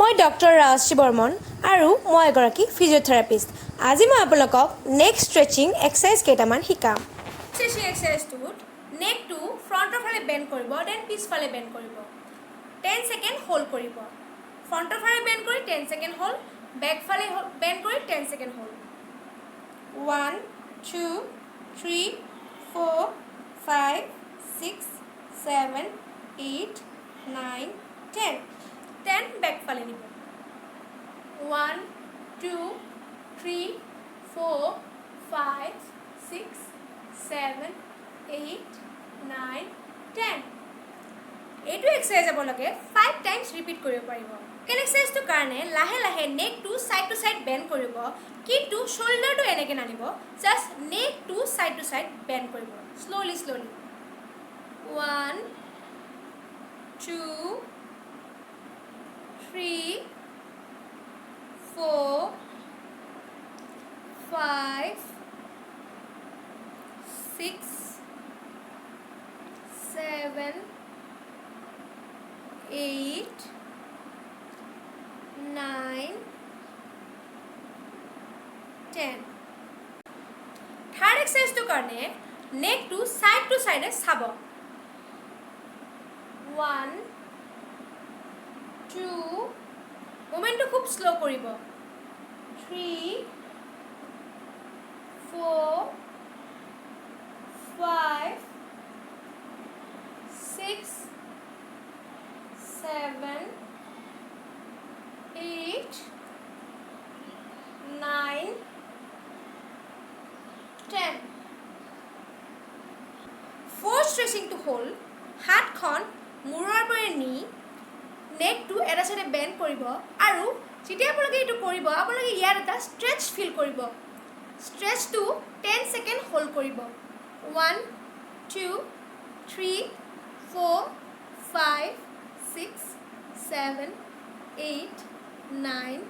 মই ডক্টৰ ৰাজশ্ৰী বৰ্মন আৰু মই এগৰাকী ফিজিঅ'থেৰাপিষ্ট। আজি মই আপোনালোকক নেক ষ্ট্ৰেচিং এক্সাৰচাইজ কেইটামান শিকাম। ষ্ট্ৰেচিং এক্সাৰচাইজটোত নেকটো ফ্ৰণ্টৰ ফালে বেণ্ড কৰিব, then পিছফালে বেণ্ড কৰিব, 10 ছেকেণ্ড হোল্ড কৰিব। ফ্ৰণ্টৰ ফালে বেণ্ড কৰি 10 ছেকেণ্ড হোল্ড, বেক ফালে বেণ্ড কৰি 10 second hold. One, two, three, four, five, six, seven, eight, nine, 10. 10. বেকফালে নিব। One, two, three, four, five, six, seven, eight, nine, 10. এইটো এক্সাৰচাইজ আপোনালোকে ফাইভ টাইমছ ৰিপিট কৰিব পাৰিব। ছেকেণ্ড এক্সাৰচাইজটোৰ কাৰণে লাহে লাহে নেকটো ছাইড টু ছাইড বেণ্ড কৰিব, কিন্তু শ্ব'ল্ডাৰটো এনেকৈ নানিব। জাষ্ট নেকটো ছাইড টু ছাইড বেণ্ড কৰিব, slowly, slowly. One, two, three, four, five, six, seven, eight, nine, 10. Third এক্সাৰচাইজটোৰ কাৰণে নেকটো ছাইড টু ছাইডে চাব। ওৱান, টু, মুভমেণ্টটো খুব শ্ল' কৰিব। Three, four, five, six, seven, eight, nine, 10. Fourth ষ্ট্ৰেচিংটো হ'ল হাতখন মূৰৰ পৰা নি নেকটো এটা চাইডে বেণ্ড কৰিব আৰু যেতিয়া আপোনালোকে এইটো কৰিব, আপোনালোকে ইয়াত এটা ষ্ট্ৰেচ ফিল কৰিব। ষ্ট্ৰেচটো 10 ছেকেণ্ড হোল্ড কৰিব। One, two, three, four, five, six, seven, eight, nine,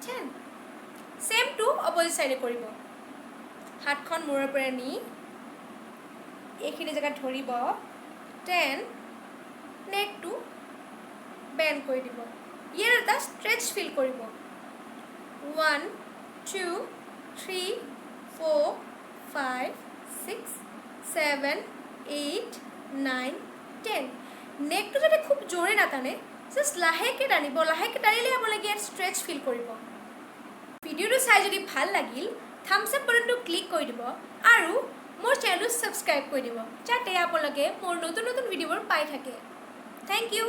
10. ছেমটো opposite চাইডে কৰিব। হাতখন মূৰৰ পৰা নি এইখিনি জেগাত ধৰিব, then নেকটো বেণ্ড কৰি দিব। ইয়াত এটা ষ্ট্ৰেচ ফিল কৰিব। One, two, three, four, five, six, seven, eight, nine, 10. নেকটো যাতে খুব জোৰে নাটানে, জাষ্ট লাহেকৈ টানিব। লাহেকৈ টানিলে আপোনালোকে ইয়াত ষ্ট্ৰেচ ফিল কৰিব। ভিডিঅ'টো চাই যদি ভাল লাগিল, থামছ আপ বাটনটো ক্লিক কৰি দিব আৰু মোৰ চেনেলটো ছাবস্ক্ৰাইব কৰি দিব, যাতে আপোনালোকে মোৰ নতুন নতুন ভিডিঅ'বোৰ পাই থাকে। Thank you.